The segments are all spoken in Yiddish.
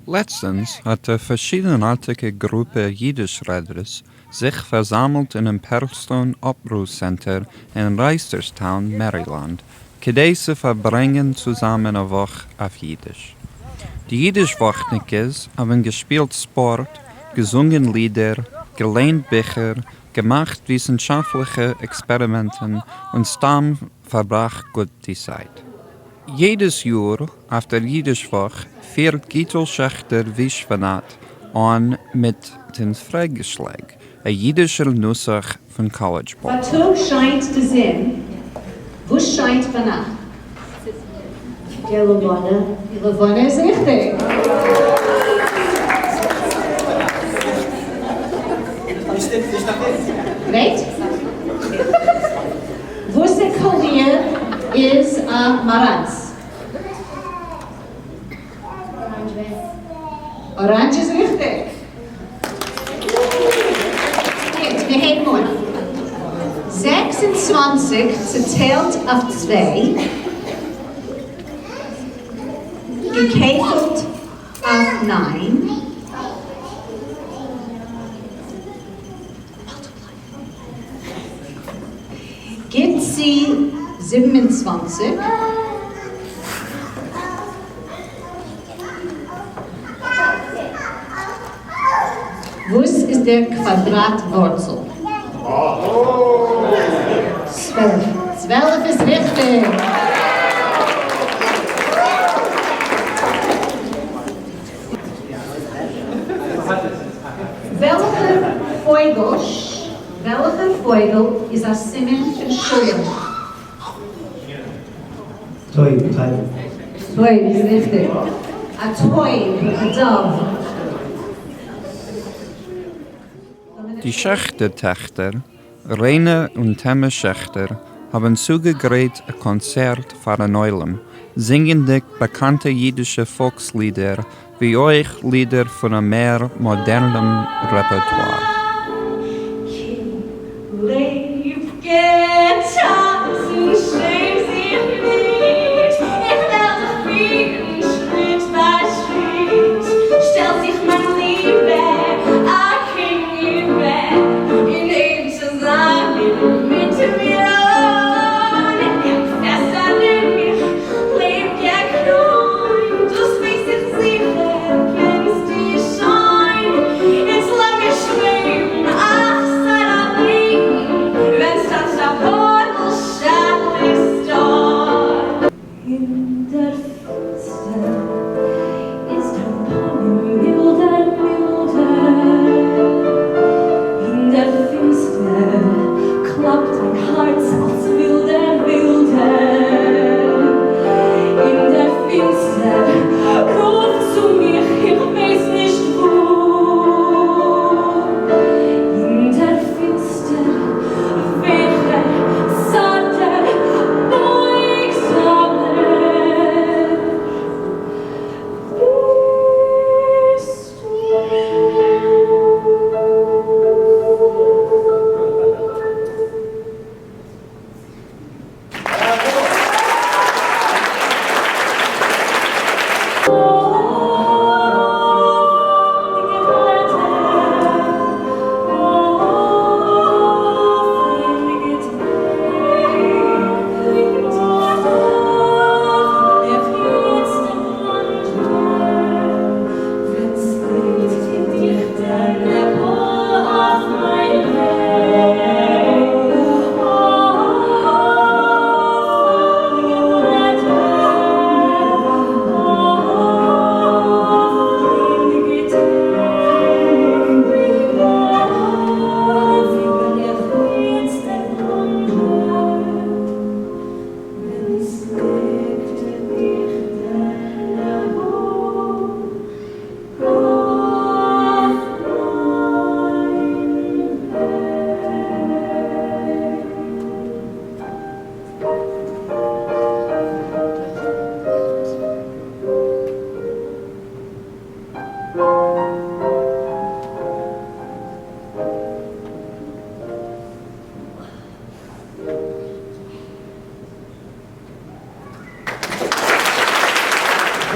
לעצטנס האט א פארשידנארטיגע גרופע אידיש-רעדערס זיך פארזאמלט אינעם פערלסטאון אפרו צענטער אין רייסערסטאון, מערילאנד, כדי צו פארברענגען צוזאמען א וואך אויף אידיש. די אידיש-וואכניקעס האבן געשפילט ספארט, געזונגען לידער, געליינט ביכער, געמאכט וויסנשאפטליכע עקספערימענטן און סתם פארבראכט גוט די צייט. יעדעס יאר אויף דער אידיש וואך פירט גיטל שעכטער ווישוואנאט אן מיט דעם פרעג-געשלעג, א אידישער נוסח פון קאלעדזש באל. בייטאג שיינט די זון, וואס שיינט ביינאכט? די לבנה. די לבנה איז ריכטיג. גרייט? וואסער קאליר איז א מאראנץ? אראנדזש איז ריכטיג. גוט, מיר הייבן אן. 26 צעטיילט אויף צוויי, געקעפלט אויף 9. גיט צו 27. וואס איז דער קוואדראט ווארצל? 12. 12 איז ריכטיג! וועלכער פויגל, וועלכער פויגל איז א סימן פון שלום? טויב, טייב. טויב איז ריכטיג. א טויב, א dove. די שעכטער טעכטער, ריינע און טעמע שעכטער, האבן צוגעגרייט א קאנצערט פאר'ן עולם, זינגענדיג באקאנטע אידישע פאלקס-לידער, ווי אויך לידער פון א מער מאדערנעם רעפערטואר. לעב געטאנצן, שעם זיך ניט, איך וועל דיך פירן שריט ביי שריט, שטעלט זיך מיין ליבע אקעגן-איבער, און הייבט צוזאמען מיט מיר אן, נעם פעסט ארום מיך, לעב געקרוינט, דאס ווייס איך זיכער, קענסטו שוין, איצט לאמיר שוועבן, אך סארא ניגון, ווען ס'טאנצט א.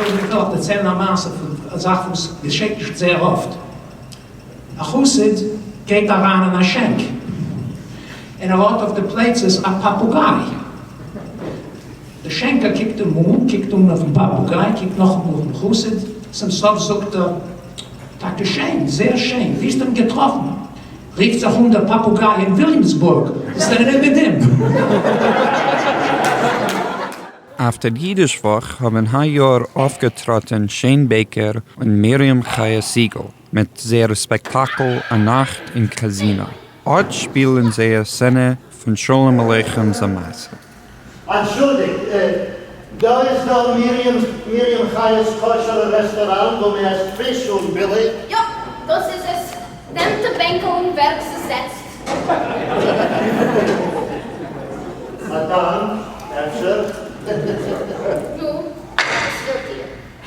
קודם וויל איך דערציילן א מעשה פון א זאך וואס געשעט נישט זייער אפט. א חסיד גייט אריין אין א שענק און ער האט אויף די פלייצעס א פאפוגיי. דער שענקער קוקט אים אן, קוקט אן אויפן פאפוגיי, קוקט נאכאמאל אויפן חסיד, צום סוף זאגט ער, טאקע שיין, זייער שיין, וואו האסטו אים געטראפן? רופט זיך אן דער פאפוגיי, אין וויליאמסבורג, וואס איז דען מיט אים? אויף דער ייִדיש וואָך האָבן הײַיאָר אויפֿגעטראָטן שיין בעקער און מרים חיה סיגל מיט זייער ספּעקטאַקל אַ נאַכט אין קאַזינאָ. אָט שפּילן זיי אַ סצענע פֿון שלום עליכמס אַ מעשׂה. אנטשולדיגט, דא איז דא מרים חיה'ס כשר'ע רעסטוראנט וואו מען עסט פיש און ביליג? יא, דאס איז עס. נעמט א בענקל און ווערט צוזעצט. א דאנק, אפשר. נו, וואס ווילט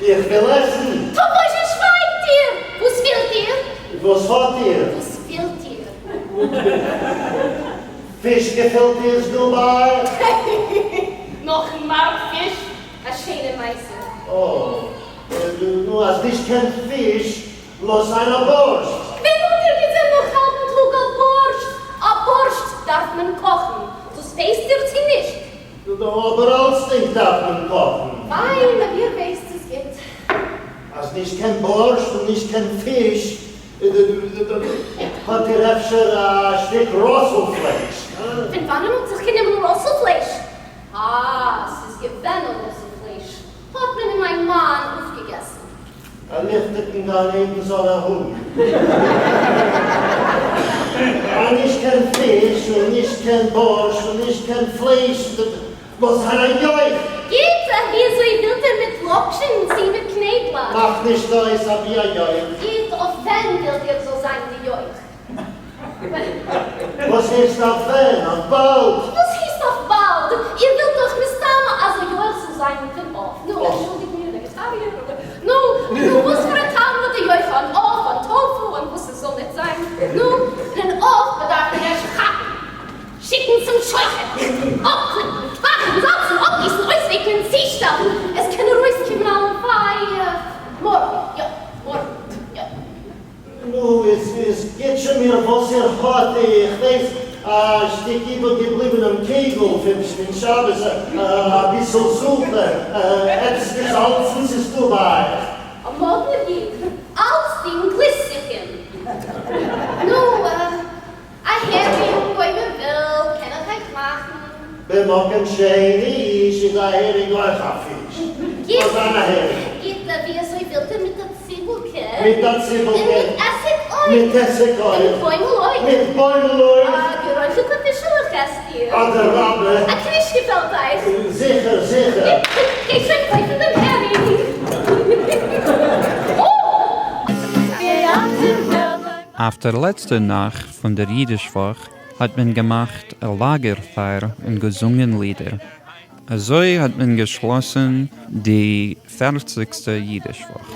איר? איך וויל עסן! טא וואזשע שווייגט איר? וואס ווילט איר? וואס האט איר? וואס ווילט איר? פיש געפילטע איז דא ביי אייך? נאכן מארק פיש? א שיינע מעשה. אה, נו אז נישט קיין פיש, לאז זיין א בארשט. ווען האט איר געזען נאך האלבן טאג א בארשט? א בארשט דארף מען קאכן, דאס ווייסט איר צי נישט? אבער אלצדינג דארף מען קאכן. פיין, אויב איר ווייסט איז גוט. אז נישט קיין בארשט און נישט קיין פיש, האט איר אפשר א שטיק ראסל פלייש? פון וואנען האט זיך גענומען ראסל פלייש? אה, ס'איז געווען א ראסל פלייש, האט מען און מיין מאן אויפגעגעסן. א ליכטיגן גן עדן זאל ער האבן. אה, נישט קיין פיש און נישט קיין בארשט און נישט קיין פלייש, וואס פאר א יויך! גוט, וויאזוי ווילט איר מיט לאקשן צי מיט קניידלעך? מאכט נישט אויס אבי א יויך. גוט, אויף ווען ווילט איר זאל זיין די יויך? וואס הייסט אויף ווען? אויף באלד! וואס הייסט אויף באלד? איר ווילט דאך מסתמא אז א יויך זאל זיין פון עוף. נו, ענטשולדיגט מיר וועגעטאריער, אבער נו, נו, וואס פאר א טעם האט די יויך אן עוף, אן טאפו, אן וואס עס זאל ניט זיין? נו, און אן עוף באדארף מען ערשט כאפן. שיקן צום שוחט, אפקליפן, וואשן, זאלצן, אפגיסן, אויסווייקן, צושטעלן, עס קען ארויסקומען א לוויה מארגן, יא, מארגן, יא. נו, איז איז גיט מיר וואס איר האט, איך ווייס, א שטיק איבערגעבליבענעם קעגל פון שבת, אביסל זופע, עפעס געזאלצנס איז דא ביי אייך? א מאדנער איד, אלצדינג גליסט זיך אים. נו, א הערינג אויב איר ווילט קען איך אייך מאכן. במקום שאין איש איז א הערינג אויך א פיש. גוט זאל זיין א הערינג. גוט, ווי אזוי ווילט איר מיט א ציבולקע? מיט א ציבולקע. און מיט עסיג אויך. מיט עסיג אויך. און מיט בוימל אויך. מיט בוימל אויך. א גערויכערטע פישעלעך עסט איר? אדרבה. א קריש געפעלט אייך? זיכער זיכער. גוט, גיי שוין קויפן דעם הערינג. אויף דער לעצטער נאַכט פֿון דער ייִדיש-וואָך האָט מען געמאַכט אַ לאַגער-פֿײַער און געזונגען לידער. אַזוי האָט מען געשלאָסן די פֿערציקסטע ייִדיש-וואָך.